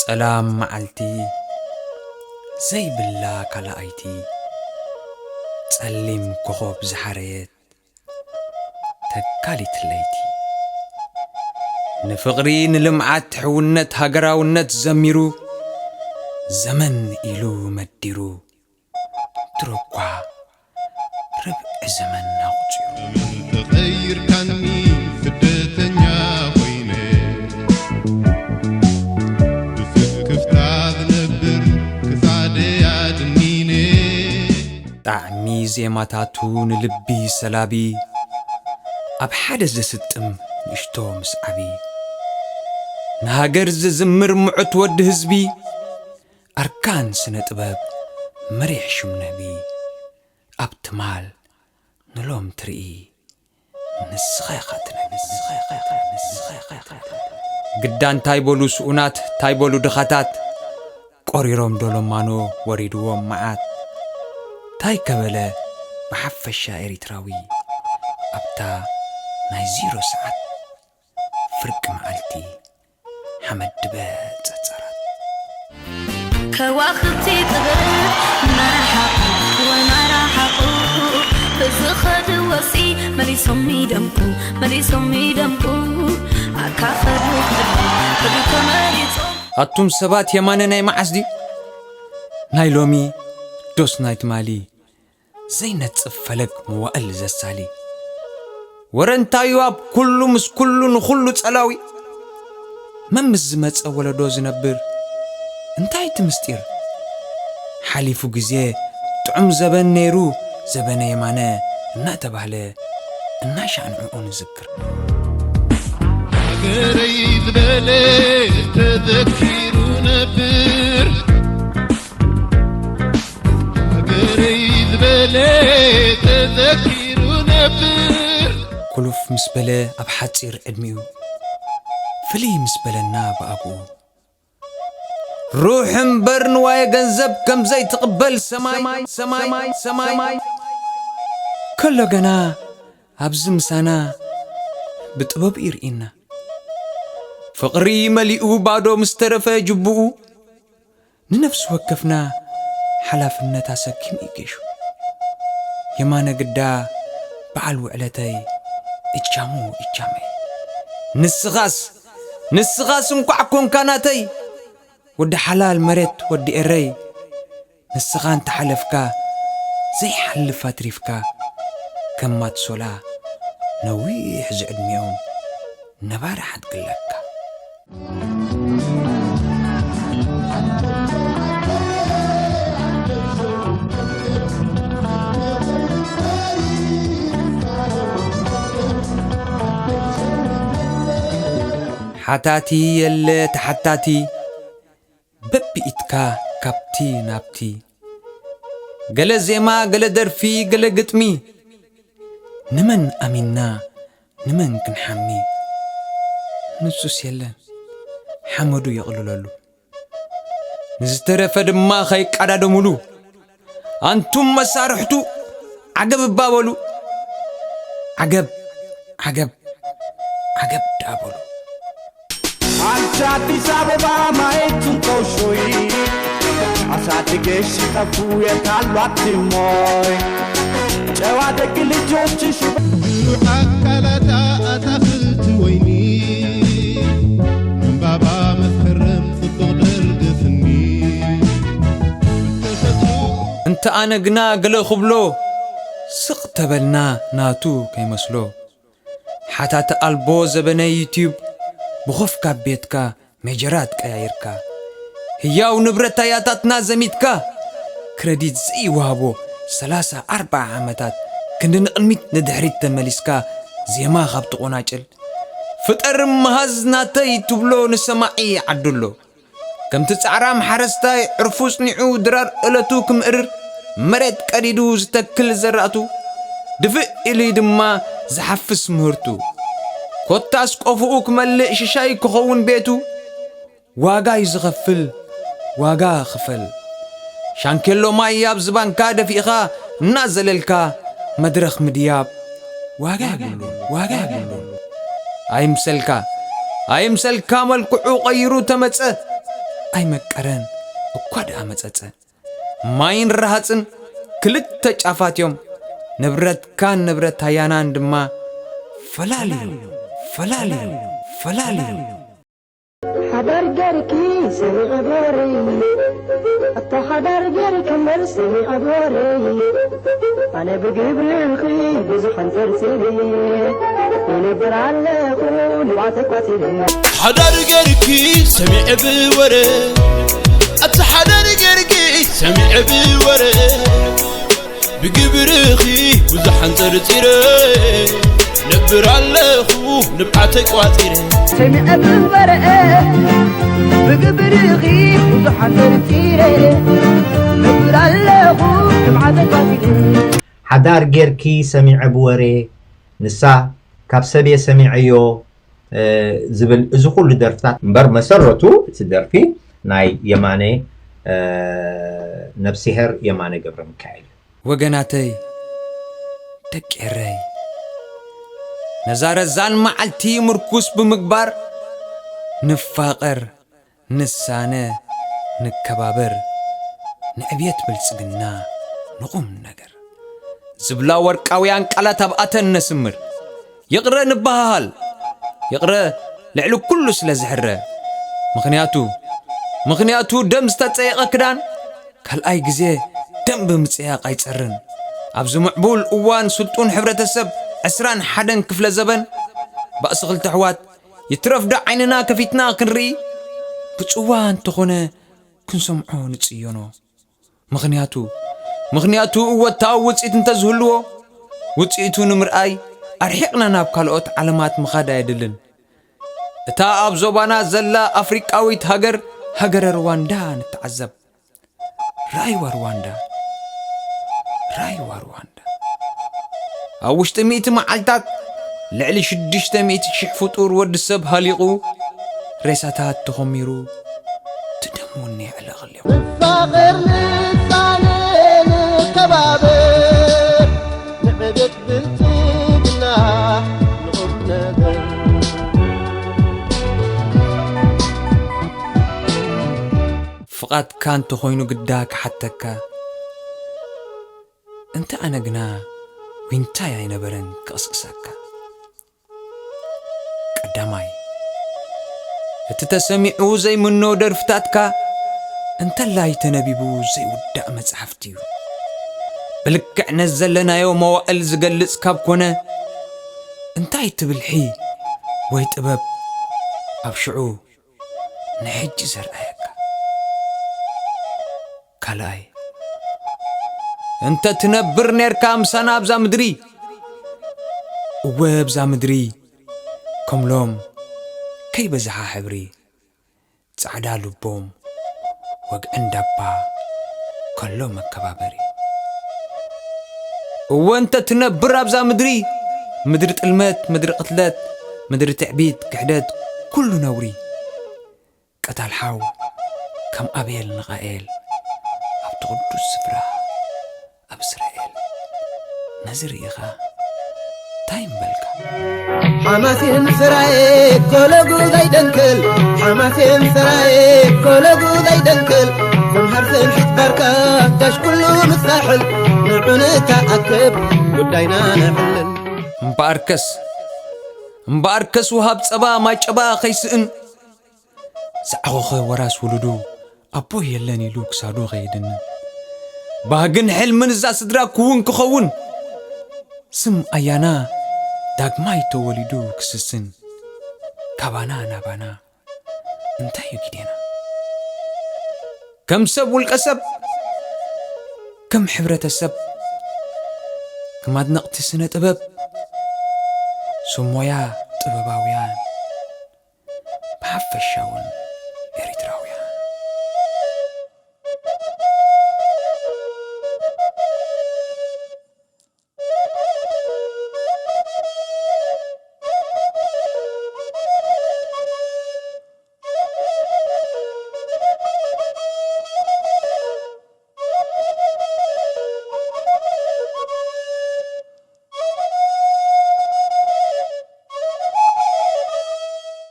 ጸላም መዓልቲ ዘይብላ ካልኣይቲ፣ ጸሊም ኮኾብ ዝሓረየት ተካሊት ለይቲ፣ ንፍቕሪ፣ ንልምዓት፣ ሕውነት፣ ሃገራውነት ዘሚሩ፣ ዘመን ኢሉ መዲሩ፣ ድሮኳ ርብዒ ዘመን ኣቑጺሩ። ተቐይርካኒ ስደተኛ ኮይነ፣ ብስክፍታ ዝነብር ክሳደይ ኣድኒነ። ጣዕሚ ዜማታቱ ንልቢ ሰላቢ፣ ኣብ ሓደ ዘስጥም ንእሽቶ ምስዓቢ። ንሃገር ዝዝምር ምዑት ወዲ ህዝቢ፣ ኣርካን ስነ ጥበብ መሪሕ ሽም ነቢ። ኣብ ትማል ንሎም ትርኢ፣ ንስኻ ኢኻ ትነብር፣ ንስኻ ኢኻ ትነብር፣ ንስኻ ኢኻ ትነብር። ግዳ እንታይ በሉ ስኡናት፣ እንታይ በሉ ድኻታት፣ ቆሪሮም ዶ ለማኖ ወሪድዎም መዓት። እንታይ ከበለ ብሓፈሻ ኤሪትራዊ፣ ኣብታ ናይ ዜሮ ሰዓት ፍርቂ መዓልቲ ሓመድ ድበ ጸጸራት። ከዋኽብቲ ጥበብ መራሓቑ ወመራሓቑ፣ ብዝኸድዎ ሲ መሊሶም ይደምቁ፣ መሊሶም ይደምቁ። ኣካ ኸዱ ኸዱ ኸዱ ተመሊሶም። ኣቱም ሰባት የማነ ናይ መዓስ ድዩ? ናይ ሎሚ ዶስ ናይ ትማሊ? ዘይነጽፍ ፈለግ መዋእል ዘሳሊ። ወረ እንታዩ ኣብ ኩሉ ምስ ኩሉ ንኹሉ ጸላዊ? መን ምስ ዝመጸ ወለዶ ዝነብር? እንታይ እቲ ምስጢር? ሓሊፉ ግዜ ጥዑም ዘበን ነይሩ፣ ዘበነ የማነ እናተባህለ እናሻዕ ንዕኡ ንዝክር። ሃገረይ ዝበለ ተዘኪሩ ነብር። ሃገረይ ዝበለ ተዘኪሩ ነብር። ኩሉፍ ምስ በለ ኣብ ሓጺር ዕድሚኡ፣ ፍልይ ምስ በለና ብኣግኡ። ሩሕ እምበር ንዋየ ገንዘብ ከም ዘይትቕበል ሰማይ፣ ሰማይ፣ ሰማይ። ከሎ ገና ኣብዚ ምሳና ብጥበቡ ይርእየና። ፍቕሪ መሊኡ ባዶ ምስ ተረፈ ጅቡኡ፣ ንነፍሲ ወከፍና ሓላፍነት ኣሰኪሙ እዩ ጌሹ። የማነ ግዳ በዓል ውዕለተይ፣ እጃሙ እጃመይ። ንስኻስ፣ ንስኻስ እንቋዕ ኮንካ ናተይ፣ ወዲ ሓላል መሬት ወዲ ኤረይ። ንስኻ እንተሓለፍካ፣ ዘይሓልፍ ኣትሪፍካ፣ ከም ማትሶላ ነዊሕ ዝዕድሚኦም ነባሪ ሓድግለካ። ሓታቲ የለ ተሓታቲ፣ በብኢትካ ካብቲ ናብቲ፣ ገለ ዜማ፣ ገለ ደርፊ፣ ገለ ግጥሚ። ንመን ኣሚንና፣ ንመን ክንሓሚ? ንሱስ የለን፣ ሓመዱ የቕልለሉ። ንዝተረፈ ድማ ከይቀዳደሙሉ። ኣንቱም መሳርሕቱ፣ ዓገብ እባ በሉ። ዓገብ፣ ዓገብ፣ ዓገብ ደኣ በሉ። አንቺ አዲስ አበባ ማየቱን ቆሾይ፣ አሳድገሽ ሲጠፉ የት አሉ አትሞይ? ጨዋ ደግ ልጆችሽ። ሙሉ አካላታ አታክልቲ ወይኒ፣ ዕምባባ መስከረም ጽቡቕ ደርገ ስኒ። ተፈጥሮ እንተ ኣነ ግና ገለ ክብሎ፣ ስቕ ተበልና ናቱ ከይመስሎ። ሓታቲ ኣልቦ ዘበነ ዩትዩብ፣ ብኾፍ ካብ ቤትካ ሜጀራት ቀያይርካ፣ ህያው ንብረት ኣያታትና ዘሚትካ፣ ክረዲት ዘይወሃቦ ሰላሳ ኣርብዓ ዓመታት፣ ክንዲ ንቕድሚት ንድሕሪት ተመሊስካ፣ ዜማ ካብ ትቖናጭል፣ ፍጠር መሃዝ ናተይ ትብሎ ንሰማዒ ዓድሎ። ከምቲ ጻዕራም ሓረስታይ ዕርፉ ጽኒዑ ድራር እለቱ ክምእርር፣ መሬት ቀዲዱ ዝተክል ዘራእቱ፣ ድፍእ ኢሉ ድማ ዝሓፍስ ምህርቱ። ኮታስ ቆፎኡ ክመልእ ሽሻይ ክኸውን ቤቱ፣ ዋጋ እዩ ዝኸፍል፣ ዋጋ ክፈል። ሻንኬሎ ማይ ኣብ ዝባንካ ደፊእኻ እናዘለልካ መድረኽ ምድያብ ዋጋ የብሉን፣ ዋጋ የብሉን። ኣይምሰልካ፣ ኣይምሰልካ መልክዑ ቀይሩ ተመጸ፣ ኣይመቀረን እኳ ደኣ መጸጸ። ማይን ረሃጽን ክልተ ጫፋት እዮም፣ ንብረትካን ንብረት ኣያናን ድማ ፈላልዮም፣ ፈላልዮም፣ ፈላልዮም። ሓዳር ገርኪ ሰሚዐ ብወረይ ኣታ ሓዳር ገርኪ እምበር ሰሚዐ ብወረይ ኣነ ብግብርኺ ብዙሕ ኣንጸርጺረ ይነብር ኣለኹ ንብዓተይ ቋጺረ ሓዳር ገርኪ ሰሚዐ ብወረ ኣታ ሓዳር ገርኪ ሰሚዐ ብወረ ብግብርኺ ብዙሕ ኣንጸርጺረ ነብር ኣለኹ ንብዓተይ ቋጺረ ሰሚዐ ብወረ ብግብርኺ ብዙሕ ኣንጸርጺረ ነብር ኣለኹ ንብዓተይ ቋጺረ ሓዳር ጌርኪ ሰሚዐ ብወሬ ንሳ ካብ ሰብየ ሰሚዐዮ ዝብል እዚ ኩሉ ደርፍታት እምበር መሰረቱ እቲ ደርፊ ናይ የማነ ነብስሄር የማነ ገብረሚካኤል። ወገናተይ ደቂ ኤረይ ነዛ ረዛን መዓልቲ ምርኩስ ብምግባር ንፋቐር፣ ንሳነ፣ ንከባበር፣ ንዕብየት ብልጽግና፣ ንቑም ነገር ዝብላ ወርቃውያን ቃላት ኣብኣተን ነስምር። ይቕረ ንበሃሃል፣ ይቕረ ልዕሊ ኩሉ ስለ ዝሕረ። ምኽንያቱ፣ ምኽንያቱ ደም ዝተጸየቐ ክዳን ካልኣይ ግዜ ደም ብምጽያቕ ኣይጸርን። ኣብዚ ምዕቡል እዋን ስልጡን ሕብረተሰብ ዕስራን ሓደን ክፍለ ዘበን ባእሲ ክልተ ኣሕዋት ይትረፍ ዶ ዓይንና ከፊትና ክንርኢ ብጽዋ እንተኾነ ክንሰምዖ ንጽየኖ። ምኽንያቱ ምኽንያቱ እወታዊ ውጽኢት እንተዝህልዎ ውጽኢቱ ንምርኣይ ኣርሒቕና ናብ ካልኦት ዓለማት ምኻድ ኣየድልን። እታ ኣብ ዞባና ዘላ ኣፍሪቃዊት ሃገር ሃገረ ርዋንዳ ንተዓዘብ። ራይዋ ርዋንዳ ራይዋ ርዋንዳ ኣብ ውሽጢ ሚእቲ መዓልታት ልዕሊ ሽዱሽተ ሚእቲ ሽሕ ፍጡር ወዲ ሰብ ሃሊቑ ሬሳታት ተኾሚሩ እቲ ደም እውን የዕለቕ ኣለኹ። ንፋቐር ንሳነ ንከባበር ንዕቤት ብልጽግና ንቑም ነገር ፍቓድካ እንተኾይኑ ግዳ ክሓተካ እንተ ኣነ ግና ዊንታይ ኣይነበረን ክቕስቅሰካ። ቀዳማይ፣ እቲ ተሰሚዑ ዘይምኖ ደርፍታትካ እንተላይ ተነቢቡ ዘይውዳእ መጽሓፍቲ እዩ። ብልክዕ ነዚ ዘለናዮ መዋእል ዝገልጽ ካብ ኮነ እንታይ እቲ ብልሒ ወይ ጥበብ ኣብ ሽዑ ንሕጂ ዘርኣየካ። ካልኣይ፣ እንተ ትነብር ኔርካ ምሳና ኣብዛ ምድሪ፣ እወ ኣብዛ ምድሪ፣ ከም ሎም ከይበዝሓ ሕብሪ፣ ጻዕዳ ልቦም ወግዕን ዳባ ከሎ መከባበሪ። እወ እንተ ትነብር ኣብዛ ምድሪ፣ ምድሪ ጥልመት፣ ምድሪ ቅትለት፣ ምድሪ ትዕቢት፣ ክሕደት፣ ኩሉ ነውሪ። ቀታል ሓው ከም ኣቤል ንቓኤል ኣብቲ ቅዱስ ስፍራ ኣብ እስራኤል ነዚ ርኢኻ እንታይ ምበልካ? ሓማሴን ስራኤ ኮለጉ ዘይደንክል ሓማሴን ስራኤ ኮለጉ ዘይደንክል ዘምሃር ስምሒት ባርካ ጋሽ ኩሉ ምሳሕል ንዑ ንተኣከብ ጉዳይና ነዕልል። እምበኣርከስ እምበኣርከስ ወሃብ ጸባ ማይ ጨባ ኸይስእን ዝዓኾኸ ወራስ ውሉዱ ኣቦይ የለን ኢሉ ክሳዱ ኸይድንን ባህግን ሕልምን እዛ ስድራ ክውን ክኸውን ስም ኣያና ዳግማይ ተወሊዱ ክስስን ካባና ናባና እንታይ እዩ ግዴና? ከም ሰብ ውልቀ ሰብ ከም ሕብረተሰብ ከም ኣድነቕቲ ስነ ጥበብ ስሞያ ጥበባውያን ብሓፈሻ እውን